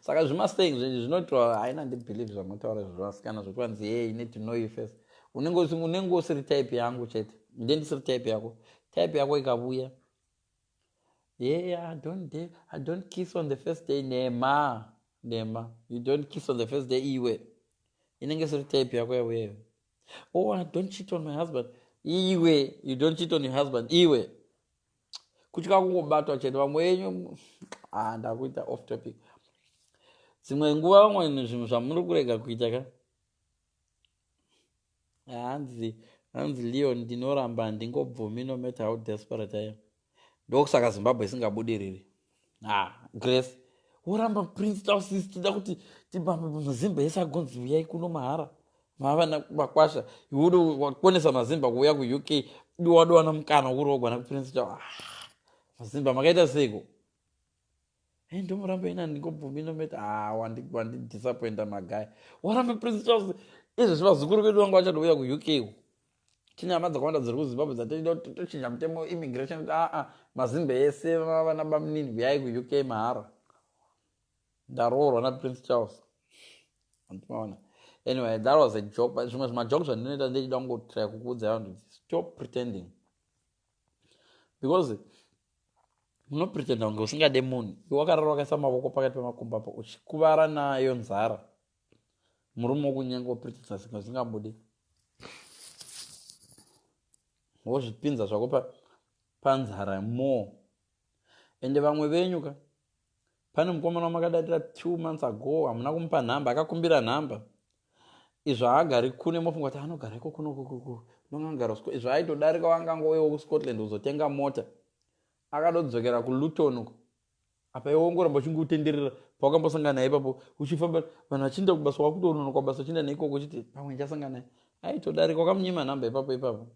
Saka zvimasaying zvinoitwa haina ndibelieve zvamunotaura izvo vasikana zvokuti vanzi hey, you need to know you first. Unenge usiri type yangu chete, nde ndisiri type yako. Type yako ikavuya, yeah, I don't kiss on the first day. Nema nema, you don't kiss on the first day iwe, inenge isiri type yako yavuya. Oh, I don't cheat on my husband. Iwe, you don't cheat on your husband iwe, kutya kungobatwa chete. Vamwe venyu, ah, ndakuita off topic. Dzimwe nguva vamwe zvinhu zvamuri kurega kuita ka. Hanzi Leon, ndinoramba, handingobvumi no matter how desperate I am. Ndokusaka Zimbabwe isingabudiriri. Ah, Grace, woramba Prince Charles. Tida kuti mazimba ese agonzi uyai kuno mahara, mava makwasha. Iwe wakonesa mazimba kuuya kuUK, iwe wadowana mukana wekuroogwa naPrince Charles. Ah, mazimba makaita seiko? Hey, ndomuramba ina, ndingobvumi no matter. Ah, wandidisappointa magai, waramba Prince Charles. Izvezvi vazukuru vedu vanga vachadouya kuUK. Tine hama dzakawanda dziri kuZimbabwe dzatida kuti tochinja mutemo immigration kuti aa, mazimba ese, vana bamunini, uyai kuUK mahara. Ndaroorwa naPrince Charles, andimaona. Anyway, that was a joke, but zvimwe zvimajoke zvandinoita ndechida kungotry kukuudza vanhu kuti stop pretending, because munopretenda kunge usingade munhu. Iwe wakarara wakaisa mavoko pakati pemakumbo apo, uchikuvara nayo nzara. Murume wokunyenga, wopretenda singa usingabudi, wozvipinza zvako panzara more. Ende vamwe venyu ka, pane mukomana wamakadatira 2 months ago, hamuna kumupa nhamba, akakumbira nhamba. Izvo haagari kune, mofunga kuti anogara iko kuno, nongagara. Izvo aitodarika, wangangouyawo kuScotland kuzotenga mota, akadodzokera kuLuton uko. Apa iwe wongoramba uchingotenderera pawakambosangana naye ipapo, uchifamba vanhu vachienda kubasa, wakutononoka kubasa, uchienda neikoko uchiti pamwe ndichasangana naye. Aitodarika, wakamunyima nhamba ipapo ipapo.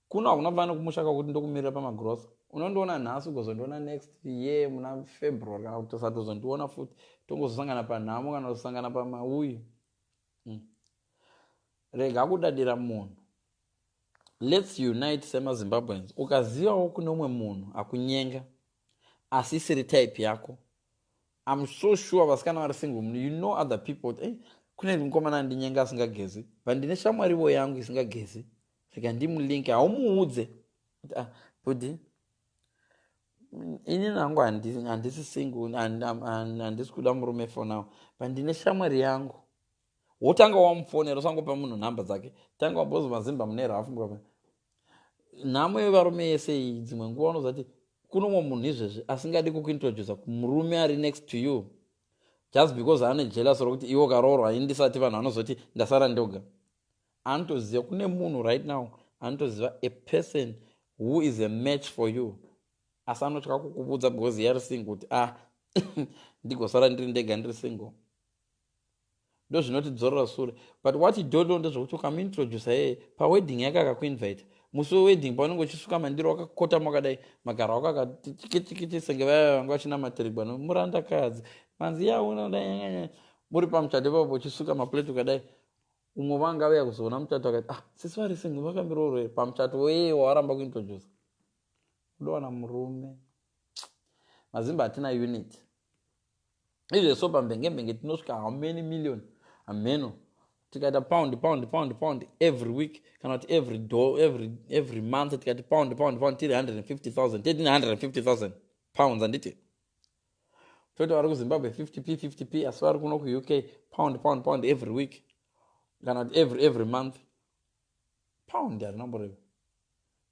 Kuno hakuna fana kumusha kwakuti ndokumirira pamagrosa. Unondiona nhasi, ugozondiona next year muna February, kana kuti usatozondiona futi, tongozosangana panhamo kana kuzosangana pamauyu. Rega kudadira munhu. Let's unite semaZimbabweans. Ukazivawo kune umwe munhu akunyenga asi isiri type yako, I'm so sure vasikana vari single, you know other people. Hey, kune mukomana andinyenga asingagezi, but ndine shamwariwo yangu isingagezi, saka ndimulink. Haumuudze kuti, ah, budi, ini nangu handisi single, handisi kuda murume for now, but ndine shamwari yangu. Wotanga wamufonera, usangopa munhu nhamba dzake. Tanga wabhozi mazimba mune rafu nhamo yevarume yese iyi. Dzimwe nguva unozati kunomwe munhu izvezvi asingadi kukuintroduca kumurume ari next to you just because ane jealous rokuti iwe ukaroorwa, indisati vanhu vanozoti ndasara ndoga. Anotoziva kune munhu right now, anotoziva a person who is a match for you, asi anotya kukuvudza because iye ari single, kuti ah, ndigosara ndiri ndega, ndiri single. Ndo zvinotidzorera sure. But what you don't know ndezvekuti ukamuintroduca yeye pawedding yake, akakuinvita musi wewedding, paunenge uchisuka mandiro wakakotama wakadai, magaro ako akatikitikiti senge vaya vanga vachinamatirigwa nomurandakadzi manzi yauna, muri pamuchato ipapo uchisuka maplate ukadai, umwe vanga vauya kuzoona muchato akati, ah, sisi vari single, vakamirooro here pamuchato weye wawaramba kuintroduca? Udowana murume. Mazimba hatina unity. Izveso pambengembenge tinosvika how many million hameno. Tikaita pound, pound, pound, pound every week, kana kuti every do every month, tikati pound, pound, pound, tiri 150 000, tetine £150 000, handiti? Toti vari kuZimbabwe 50 p 50 p, asi vari kuno kuUK, pound, pound, pound every week, kana kuti every month, pound harina mboreva.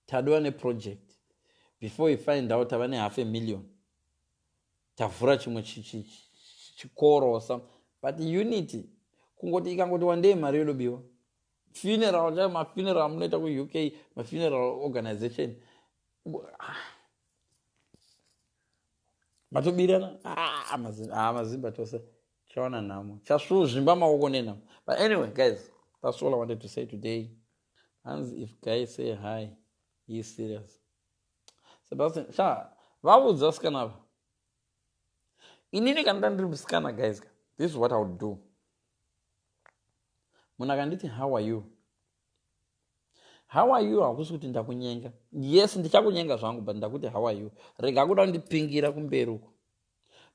Tadiwa neproject. Before you find out, tava nehalf a million, tavhura chimwe chikoro some. But unity kungoti ikangoti wandei, mari yodobiwa. Funeral chai, mafuneral amunoita kuUK, mafuneral organization matobirana. Ah, ah, mazimba tose chawana nhamo, chasvuzvimba maoko nenhamo. But anyway guys, that's all I wanted to say today. Hanzi, if guy say hi, he is serious. Sebastian sha, vaudza vasikana ava. Inini kana ndandiri musikana, guys, this is what I would do. Munhu akanditi, "How are you?" How are you hakusi kuti ndakunyenga. Yes, ndichakunyenga zvangu, but ndakuti, "How are you?" Rega kuda kundipingira kumberi uko.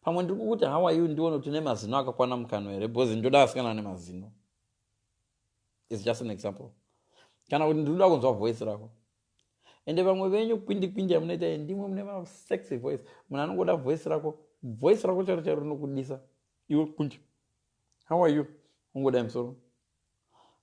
Pamwe ndiri kukuti how are you, ndione kuti une mazino akakwana mukanwa here, because ndoda vasikana nemazino. Is just an example. Kana kuti ndinoda kunzwa voice rako. Ende vamwe venyu kwindi kwindi yamunoita, ndimwe mune masexy voice. Munhu anongoda voice rako, voice rako chairo chairo rinokudisa iwe. Kwindi, how are you, ungodai musoro,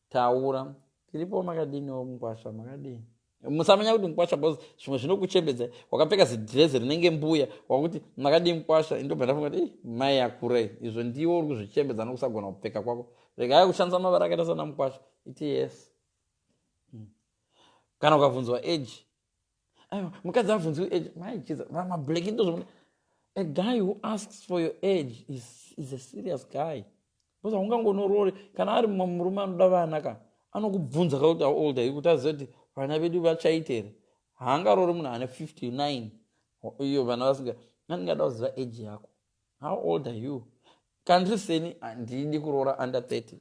taura, tiripo, makadiniwo mukwasha, makadini? Musamanya kuti mukwasha, because zvimwe zvinokuchembedza. Wakapfeka zidhirezi rinenge mbuya, wakuti makadii mukwasha, indobva ndafunga kuti mai yakurai. Izvo ndiwo uri kuzvichembedza nokusagona kupfeka kwako. Regai kushandisa mavara akaita sana mukwasha. Iti yes. Kana ukabvunzwa age, aiwa, mukadzi abvunziwi age, maichiza mablack ndozvo. A guy who asks for your age is a serious guy, because haungangonorori. Kana ari mumwe murume anoda vana ka, anokubvunza kakuti how old are you, kuti azive kuti vana vedu vachaita here. Haangarori munhu ane 59 iyo vana vasinga. Andingada kuziva age yako, how old are you? Kana ndiri seni, handidi kuroora under 30.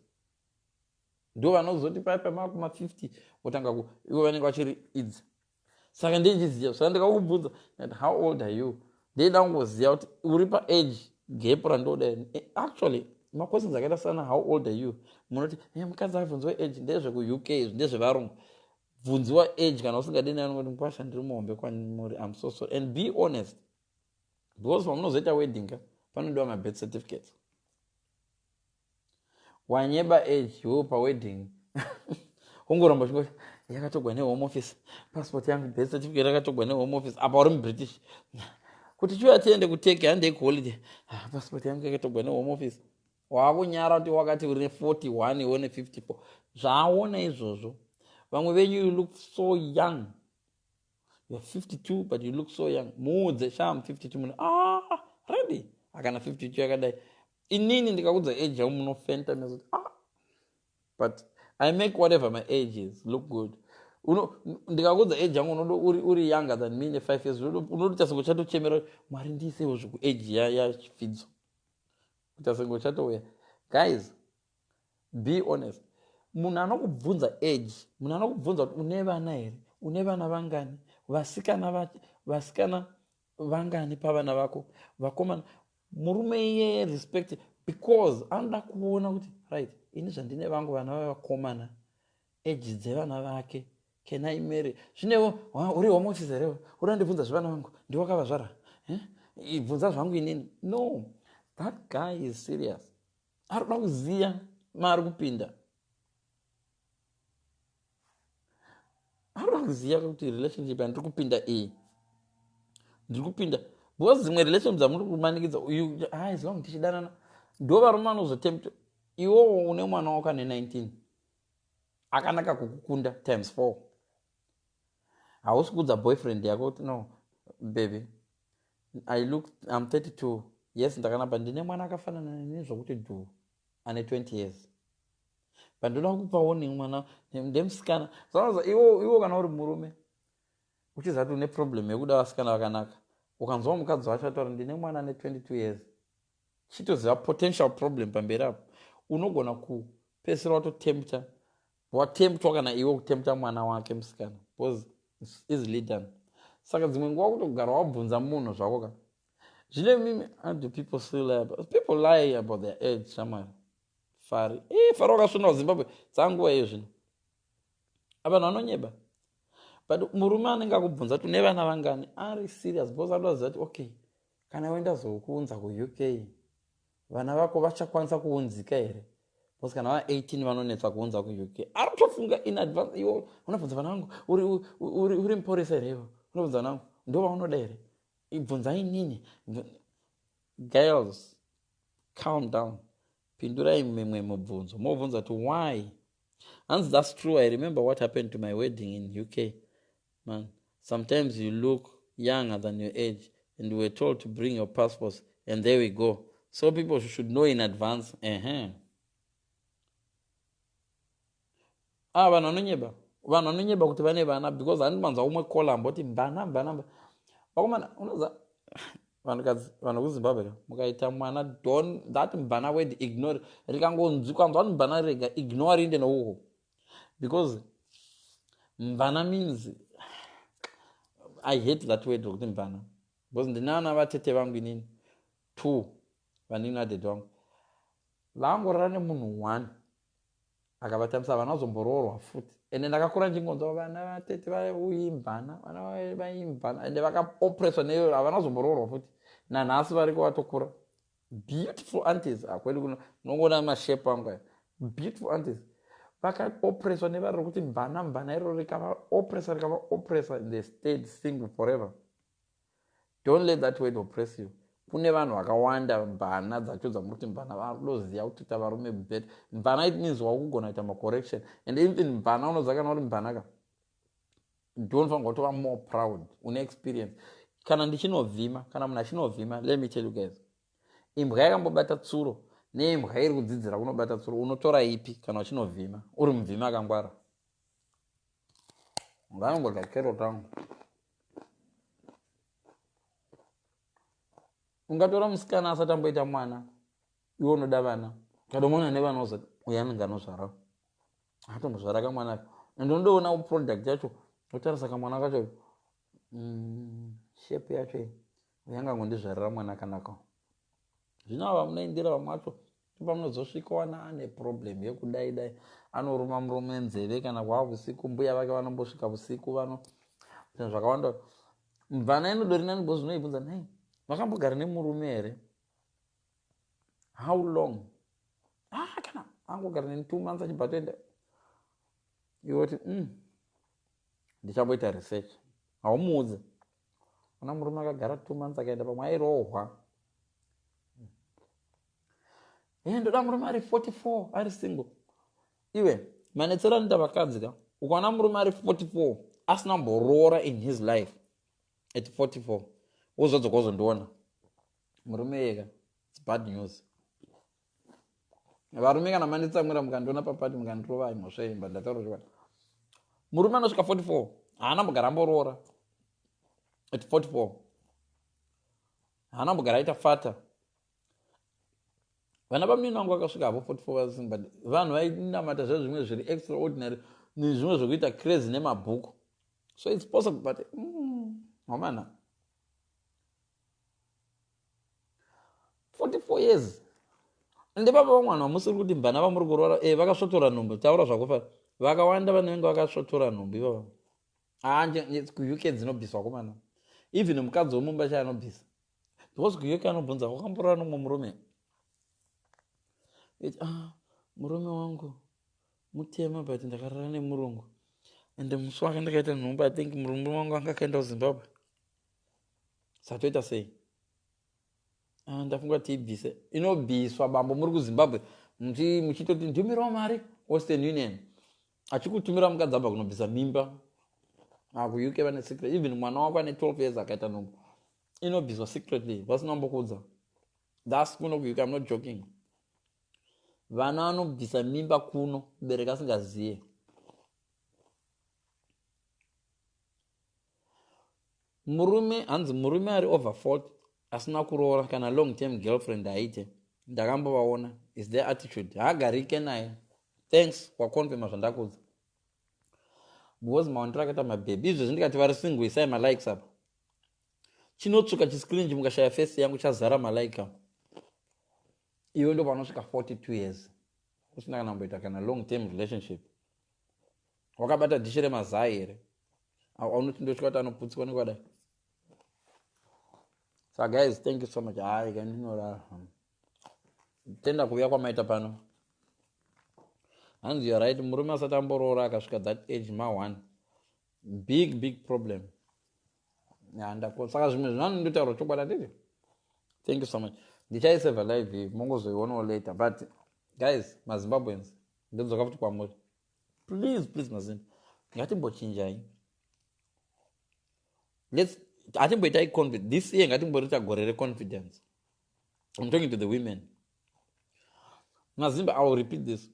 Ndo vanozoti pai pamakuma 50 votanga ivo vanenge vachiri idzi. Saka ndeichiziva, saka ndikakubvunza how old are you, ndeida kungoziva kuti uri paage gap randoda. Actually, maquestions akaita sana how old are you, munoti mukadzi abvunziwa age, ndezvekuUK izvi, ndezvevarungu. Bvunziwa age kana usingadini, anongoti mukwasha, ndiri muhombe kwamuri, am so sorry. And be honest, because pamunozoita wedding ka, panodiwa mabirth certificates. Wanyeba age iwewo pawedding, ungoramba uchingoti yakatogwa neHome Office, passport yangu, birth certificate yakatogwa neHome Office. Apa uri muBritish, kuti chiuya tiende kuTurkey, handei kuholiday, ah, passport yangu yakatogwa neHome Office. Waakunyara kuti wakati uri ne41, iwe ne54. Zvaaona izvozvo. Vamwe venyu, you look so young. You are 52 but you look so young. Muudze sham 52, munhu ah, ready akana 52 yakadai. Inini ndikakudza age yangu, munofenta mezoti ah, but I make whatever my age is look good. Ndikakudza age yangu, unodo uri younger than me ne5 years, unotoita senge uchatochemera, Mwari ndiisewo zvekuage yachifidzo, kuita senge uchatouya. Guys, be honest. Munhu anokubvunza age, munhu anokubvunza kuti une vana here, une vana vangani, vasikana vangani pavana vako, vakomana, murume iyeye respect, because anoda kuona kuti right, ini zvandine vangu vana vavakomana, age dzevana vake, can I marry? Zvinewo uri Home Office here, uri andibvunza zvevana vangu, ndiwakavazvara, eh? Bvunza zvangu inini. No, that guy is serious, ari kuda kuziva maari kupinda, ari kuda kuziva kuti relationship yandiri kupinda iyi, ndiri kupinda, because dzimwe relationship dzamuri kumanikidza, as long tichidanana, ndo varume vanozotempt. Iwowo une mwana wako ane 19, akanaka kukukunda times 4, hausi kuudza boyfriend yako kuti no baby, I look, I'm 32, yes, ndakanapa, ndine mwana akafanana neni zvokuti dhu, ane 20 years, but ndoda kupawo nemwana ndemusikana. Saka iwo kana uri murume uchiziva kuti une problem yekuda vasikana vakanaka, ukanzwa mukadzi wacho ataura ndine mwana ane 22 years, chitoziva potential problem pamberi apo. Unogona kupesera watotempta, watemptwa, kana iwe kutempta mwana wake musikana, because it's easily done. Saka dzimwe nguva kutogara wabvunza munhu zvako ka. Zvine mimi, how do people still lie about, people lie about their age? Shamwari fari e fari wakasvona kuZimbabwe dzanguva iyo zvino, avanhu vanonyeba. But murume anenge akubvunza kuti une vana vangani ari serious, because anodaziva kuti okay, kana waenda zokuunza kuUK, vana vako vachakwanisa kuunzika here? Because kana va18 vanonetsa kuunza kuUK. Ari kutofunga in advance. Iwo unobvunza vana vangu, uri muporisa here? Iwo unobvunza vana vangu, ndo vaunoda here? Ibvunzai nini. Girls, calm down, pindurai mimwe mubvunzo mobvunza kuti why. Hanzi that's true, I remember what happened to my wedding in UK, man. Sometimes you look younger than your age and we were told to bring your passports and there we go. So people should know in advance. Ah, vanhu vanonyeba, vanhu vanonyeba kuti vane vana, because handi manzwa umwe kola amboti mbana mbana. Vakomana, unoza vanhukadzi, vanhu vekuZimbabwe, mukaita mwana, don't that mbana word, ignore. Rikangonzwikwa nzwa mbana, rega, ignore, riinde nouko, because mvana means, I hate that word rokuti mvana, because ndine vana vatete vangu inini. Two vanin'ina vadhedhi vangu vangorara nemunhu one akavatambisa, havana kuzomboroorwa futi. Ende ndakakura ndichingonzwa vana vatete vaimbana, vana vaimbana, ende vakaopreswa neyo, havana kuzomboroorwa futi. Nanhasi variko vatokura, beautiful aunties. Akwedu kuno unongoona mashape angu aya, beautiful aunties vakaopreswa nevari rokuti mbana mbana iroro rikavaopresa, rikavaopresa, they stayed single forever. Don't let that word oppress you. Kune vanhu vakawanda mbana dzacho dzamuri kuti mbana vakutoziva kutoita varume bet. Mbana, it means wakugona kuita macorrection. And even mbana unoziva kana uri mbana ka, ndionofanirwa kutova more proud, une experience. Kana ndichinovhima, kana munhu achinovhima, let me tell you guys, imbwa yakambobata tsuro neimbwa iri kudzidzira kunobata tsuro, unotora ipi kana uchinovhima uri muvhimi akangwara? Nganongodya carrot angu. Ungatora musikana asati amboita mwana, iwe unoda vana, kadomona nevana, uzati uyu anenge anozvara, atombozvara kamwana aka, and unodoona product yacho, otarisa kamwana kacho, shape yacho iyi, uyu angangondizvarira mwana akanaka. Zvino ava munoindira vamwe vacho, pamunozosvika wana ane problem yekudai dai anoruma murume nzeve kana kwava usiku, mbuya vake vanombosvika usiku, vano zvinhu zvakawanda. Mvana inodori nani because unoibvunza, nai makambogara nemurume here, how long? Ah, kana angogara neni 2 months achibva toenda, iwe kuti ndichamboita research. Haumuudze ana murume akagara 2 months akaenda, pamwe airohwa. E, ndoda murume ari 44 ari single. Iwe manetsero anoita vakadzi ka, ukaona murume ari 44 asina mboroora in his life at 44, wozodzoka wozondiona murume yeka, it's bad news. Varume, kana manditsamwira mukandiona papati mukandirova, imhosva imba ndataura chokwadi. Murume anosvika 44 haana mbogara amboroora at 44, haana mbogara aita fata. Vana vamunini vangu vakasvika hapo 44, but vanhu vainamata zve zvimwe zviri extraordinary nezvimwe zvekuita crazy nemabhuku, so it's possible, but wamana 44 years ndepapa vamwe vanhu vamusiri kuti mbana vamuri kuroora e vakasvotora nhumbu. Taura zvakufa, vakawanda vanenge vakasvotora nhumbu ivava. KuUK dzinobviswa komana, even mukadzi womumba chai anobvisa, because kuUK anobvunza, wakamborora nomumwe murume? Ah, murume wangu mutema, but ndakarara nemurungu, ende musi wake ndakaita nhumbu. I think murume wangu anga akaenda kuZimbabwe, satoita sei? Ah, ndafunga tiibvise. Inobviswa bambo muri kuZimbabwe muchitoti ndimirawo mari Western Union, achikutumira mukadzi abva kunobvisa mimba. Ah, kuUK vane secret. Even mwana wako ane 12 years akaita nhumbu, inobviswa secretly vasina kumbokudza. That's kuno kuUK, I'm not joking. Vana vanobvisa mimba kuno mubereki asingaziye. Murume, hanzi murume ari over 40 asina kuroora kana long term girlfriend aite, ndakambovaona, is their attitude, haagarike naye. Thanks, waconfirma zvandakudza, because maondero akaita mabhebhi izvezvi, ndikati vari single isai malikes apa, chinotsvuka chiscreen, chimukashaya face yangu chazara malike apa. Iwe ndo panosvika 42 years usina kana kumboita kana long term relationship, wakabata dhishi remazai here? Aunoti ndotya kuti anoputswa nekwadai. So guys, thank you so much. Hai, kandinorara. Tenda kuuya kwamaita pano. Hanzi, you're right, murume asati amboroora akasvika that age, ma1 big big problem. Saka zvimwe zvinhu ndotaura chokwadi, handiti? Thank you so much. Ndichaiseva live iyi, mongozoionawo later. But guys, maZimbabweans, ndodzoka futi kwamuri. Please, please, mazimba, ngatimbochinjai. Let's hatimboitai confidence this year, ngatimboriita gore reconfidence. I'm talking to the women. Mazimba, I will repeat this: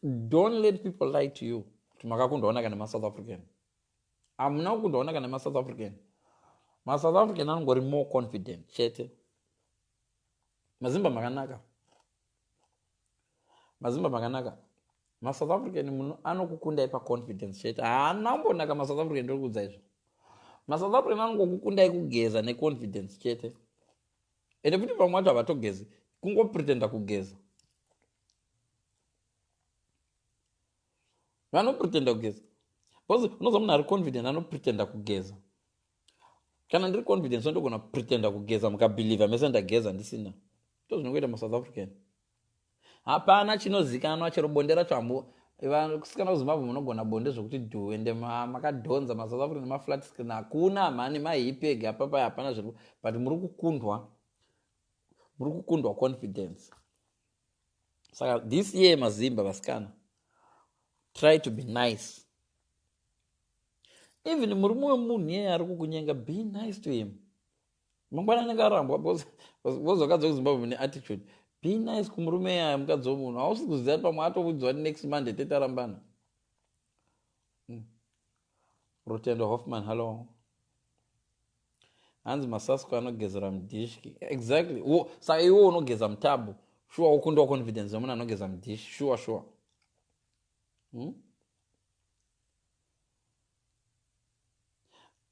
don't let people lie to you kuti makakundoona nemaSouth African. Hamuna kukundoona nemaSouth African. MaSouth African anongori more confident chete. Mazimba makanaka, mazimba makanaka. MaSouth African munhu anokukundai paconfidence chete. Haana kumbonaka maSouth African, ndiri kuudza izvo. MaSouth African anongokukundai kugeza neconfidence chete. Ende futi vamwe vacho havatogezi, kungopretenda kugeza. Vanopretenda kugeza because unozwa munhu ari confident anopretenda kugeza. Kana ndiri confident so ndogona kupretenda kugeza, mukabhilivha mese ndageza ndisina. Ndozvinongoita maSouth African. Hapana chinozikanwa, chero bonde racho hambo. Vasikana kuZimbabwe munogona bonde zvokuti dhu, ende makadhonza. MaSouth African nemaflat screen hakuna mhani, mahipeg apapa hapana zviri, but muri kukundwa, muri kukundwa confidence. Saka this year, maZimba vasikana, try to be nice. Even murume wemunhu iyeye ari kukunyenga, be nice to him. Mangwana anenge arambwa because vakadzi vekuZimbabwe mune attitude. Be nice kumurume iyaya, mukadzi wemunhu. Hausi kuziva kuti pamwe atoudzwa kuti next Monday tetarambana. Rutendo Hoffman, hello. Hanzi masasco anogezera mudhishi. Exactly. Saka iwe unogeza mutabu, shuwa ukundwa confidence wemunhu anogeza mudhishi? Shuwa shuwa,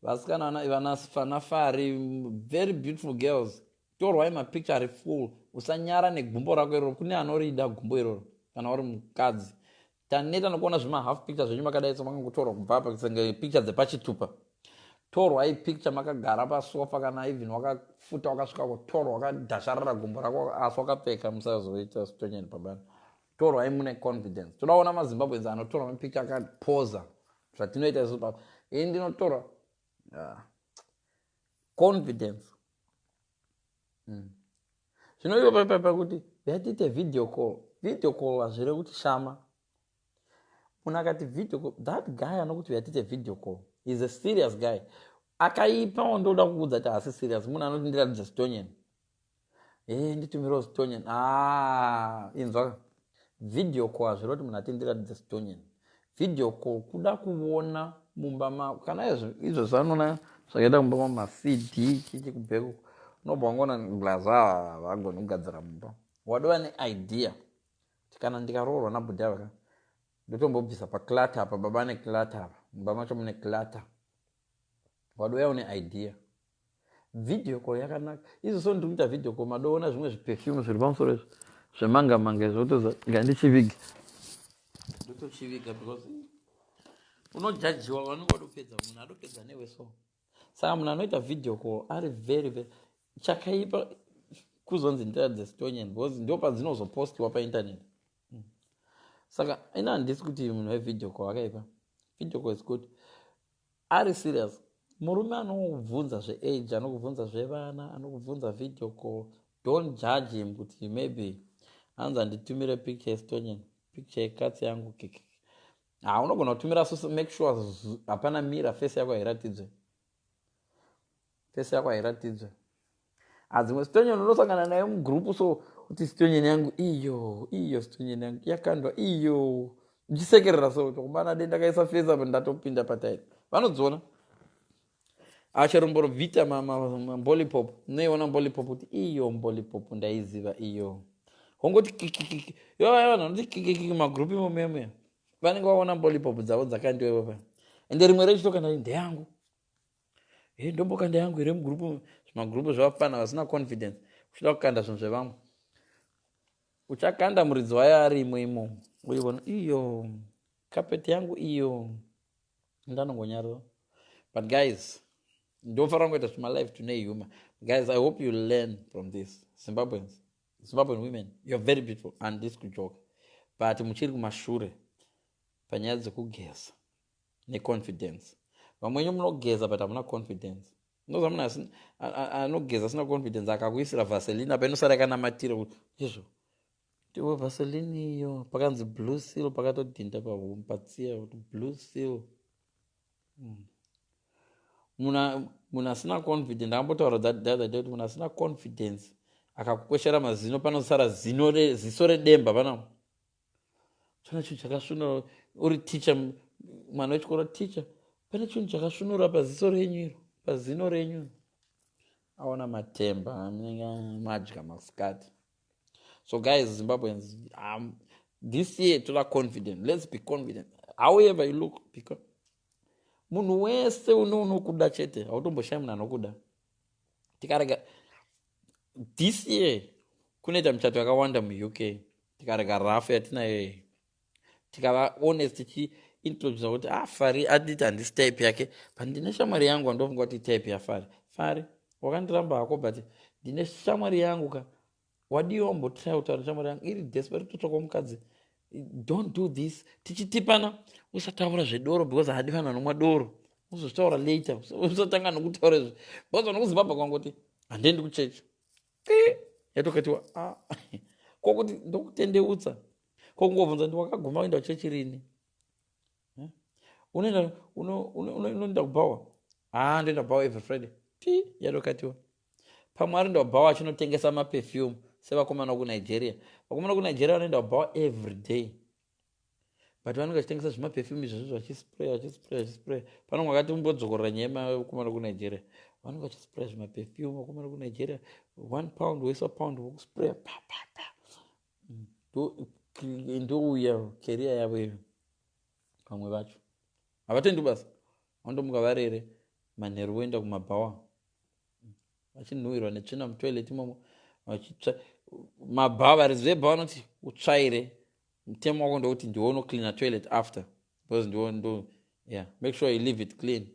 Vasikana vanafari, very beautiful girls, torwai mapicture ari full. Usanyara negumbo rako iroro, kune anorida gumbo iroro. Kana uri mukadzi, taneta nokuona zvemahalf picture zvenyu makadai so, makangotorwa kubva apa senge picture dzepachitupa. Torwai picture makagara pasofa, kana even wakafuta wakasvika kutorwa wakadhasharara gumbo rako asi wakapfeka. Musazoita stonyeni pabana. Torwai mune confidence. Toda kuona maZimbabweans anotorwa mapicture akapoza zvatinoita isu papa. Ini ndinotorwa confidence. Zvino ivo paipa kuti yatiite video call. Video call hazvire kuti shama. Munhu akati video call, that guy anokuti yatiite video call is a serious guy. Akaipa ndoda kukuudza kuti haasi serious. Munhu anoti ndiratidze stonyeni, e nditumirewo stonyeni. Ah, inzwa, video call hazvire kuti munhu ati ndiratidze stonyeni. Video call kuda kuona mumba mako. Kana izvo zvanoona zvakaita mumba mamacd chichi kubheko, unobva wangoona blaza vagoni kugadzira mumba. Wadova neidea kuti kana ndikaroorwa nabhudhi ava, ndotombobvisa paclata apa. Baba neclata apa, mumba macho mune clutter. Wadouya une idea. Video call yakanaka. Izvo so ndiri kuita video call, madoona zvimwe zviperfume zviri pamusoro izvo zvemanga manga izvo, otoza ngandichiviga, ndotochiviga because unojajiwa. Vanenge wadopedza, munhu adopedza newe. So saka munhu anoita video call ari very very chakaipa kuzonzi ndiratidze stonyen because ndo padzinozopostiwa painternet. Saka ina handisi kuti munhu wevideo call akaipa. Video call is good ari serious. Murume anokubvunza zveage, anokubvunza zvevana, anokubvunza video call, don't judge him kuti maybe hanzi handitumire picture yestonyen, picture yekatsi yangu kiki. Ha, unogona kutumira. Make sure hapana mira, face yako hairatidzwe, face yako hairatidzwe. Hadzimwe stonyen unosangana naye mugrupu so kuti stonyen yangu iyo, iyo stonyen yangu yakandwa iyo, uchisekerera so tokumana de ndakaisa face apa, ndatopinda patairi. Vanodziona achero mborovhita mbolipop, unoiona mbolipop kuti iyo mbolipop ndaiziva iyo. Hongoti kikikiki, vanhu vanoti kikikiki magrupu imomemuya, vanenge vaona mbolipop dzavo dzakandiwa ipopa. Ende rimwe rechitokanda ndeyangu, e ndombokanda yangu here mugrupu? Zvimagrupu zvavafana vasina confidence, uchida kukanda zvinhu zvevamwe, uchakanda muridzi wayo arimo imomo. Uiona iyo kapeti yangu iyo, ndanongonyarira. But guys, ndofanira kungoita zvimalive tune humor. Guys, I hope you learn from this. Zimbabweans, Zimbabwean women, you're very beautiful and this kujoke, but muchiri kumashure panyaya dzekugeza neconfidence. Vamwenyu munogeza but hamuna confidence. Unoziva munhu anogeza asina confidence, akakuisira vaseline apa inosara yakanamatira kuti izvo tiwe vaseline iyo pakanzi Blue Seal, pakatodhinda patsiya kuti Blue Seal. Munhu asina confidence, ndakambotaura the other day kuti munhu asina confidence akakukweshera mazino, panosara zino, ziso redemba pana. Pane chinhu chakasvinura. Uri ticha, mwana wechikoro, ticha, pane chinhu chakasvinura paziso renyu iro, pazino renyu. Aona matemba anenge madya masikati. So guys, Zimbabweans, this year toda confident. Let's be confident however you look. Because munhu wese unokuda chete, hautomboshai munhu anokuda. Tikarega This year kunoita michato yakawanda muUK. Tikarega rafu yatinayo iyi, tikava honest, tichiintroduca kuti, ah, Fari aditi handisi type yake, but ndine shamwari yangu andofunga kuti type yaFari. Fari, wakandiramba hako, but ndine shamwari yangu ka. Wadiwa wambotry kutaura shamwari yangu iri desperate kutotsvaka mukadzi. Don't do this. Tichitipana, usataura zvedoro because haadi vanhu vanomwa doro. Uzozvitaura later, usatanga nokutaura izvo because vanokuZimbabwe kwangoti handiendi kuchechi, yatokatiwa. Ah, kokuti ndokutendeutsa, kokungobvunza ndi wakaguma kuenda kuchechi rini? Unoenda, unoenda kubhawa? Ha, ndoenda kubhawa every Friday. Ti yatokatiwa. Pamwe ari ndobhawa achinotengesa maperfume sevakomana kuNigeria. Vakomana kuNigeria vanoenda kubhawa every day, but vanenge vachitengesa zvimaperfume izvozvo, vachispray, vachispray, vachispray. Panonge vakati umbodzokorora nyaya yemakomana kuNigeria, vanenge vachispray zvimaperfume. Vakomana kuNigeria, £1 woisa pound, vokuspray pa pa pa. Ndouya career yavo iyo. Vamwe vacho havatendi basa, vandomuka varere manheru voenda kumabhawa, vachinhuhwirwa netsvina mutoilet imomo, vachitsva mabhawa. Varidzi vebhawa vanoti utsvaire, mutemo wako ndokuti ndiwe unocleana toilet after because ndiwo ndo, yeah, make sure you leave it clean.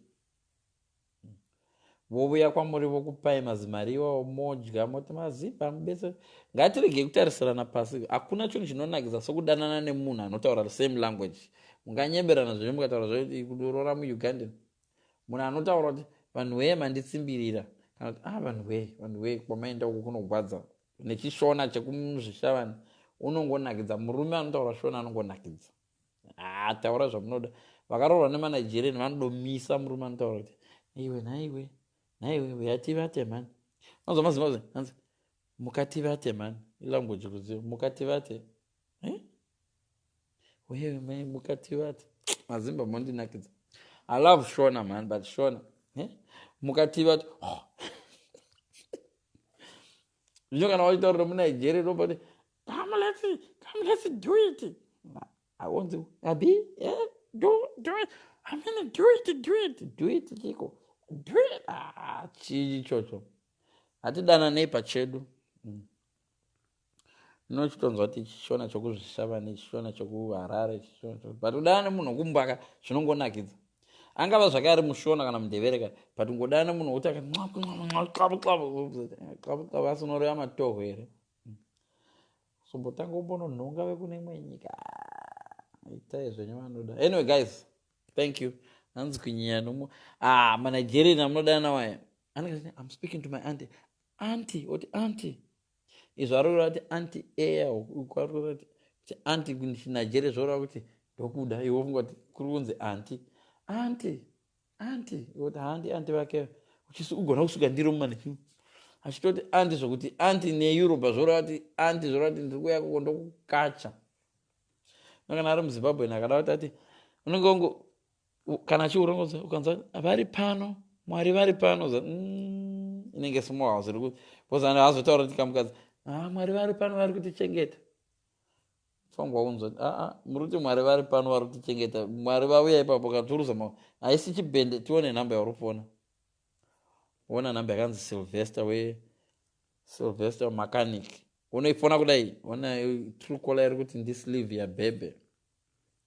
Vovuya kwamuri, vokupai mazimari iwawo, modya, moti mazimba mubese. Ngatiregei kutarisirana pasi. Hakuna chinhu chinonakidza sokudanana nemunhu anotaura same language. Munganyeberana zvenyu, mukataura zve kudorora muUgandan, munhu anotaura kuti vanhu wee manditsimbirira, kana kuti, ah, vanhu wee, vanhu wee, kwamaenda uku kunogwadza, nechishona chekumuzvishavani unongonakidza. Murume anotaura Shona anongonakidza. Ah, taura zvamunoda. Vakaroorwa nemaNigerian vanodomisa murume anotaura kuti iwe, nhaiwe, nhaiwe, uyativate mani. Anzwa maZimbabwe anzi mukativate mani, ilanguage ruzivo, mukativate, eh? Wewe mukativate. Mazimba mondinakidza. I love Shona man, but Shona, eh? Mukativate, oh. Zvino kana wachitaurira muNigeria robati, come, let's come, let's do it. Aonzi abi, eh? Do it, I mean, do it, do it, do it chiko, do it. Ah, chii ichocho? Hatidananei pachedu. Unochitonzwa kuti chishona chokuzvishavane, chishona chokuHarare, but kudana nemunhu wokumbaka zvinongonakidza. Angava zvake ari muShona kana muNdevereka, but ungodana nemunhu wokuti akaxabu, asi unoreva matohwe here? Sombotanga umbononhonga vekune imwe nyika. Itai zvenyu vanoda. Anyway guys, thank you. Hanzi kunyiya nomu, ah, maNigerian amunodana nawo aya anenge, I'm speaking to my auntie, auntie, oti auntie. Izvo ari kureva kuti auntie air, ari kureva kuti auntie kuchiNigeria zvoreva kuti ndokuda. Iwe wofunga kuti kuri kunzi auntie, auntie, auntie, kuti handi auntie vake ugona kusuka ndiro mumanechi achitoti auntie, zvokuti auntie neEurope zvoreva kuti auntie, zvoreva kuti ndiri kuuya koko ndokukacha. Kana ari muZimbabwe akada kuti ati unenge wangu kana achiura, ukanzwa vari pano, Mwari vari pano, inenge small house iri because azotaura kuti kamukadzi, ah, Mwari vari pano, vari kutichengeta. Fangwa unzwa, aa, muri kuti Mwari vari pano, vari kutichengeta. Mwari vauya ipapo katuruza ma haisi chibhende. Tione nhamba yauri kufona. Ona nhamba yakanzi Sylvester, we Sylvester mechanic. Unoifona kudai, ona Truecaller iri kuti ndiSylvia bhebhe.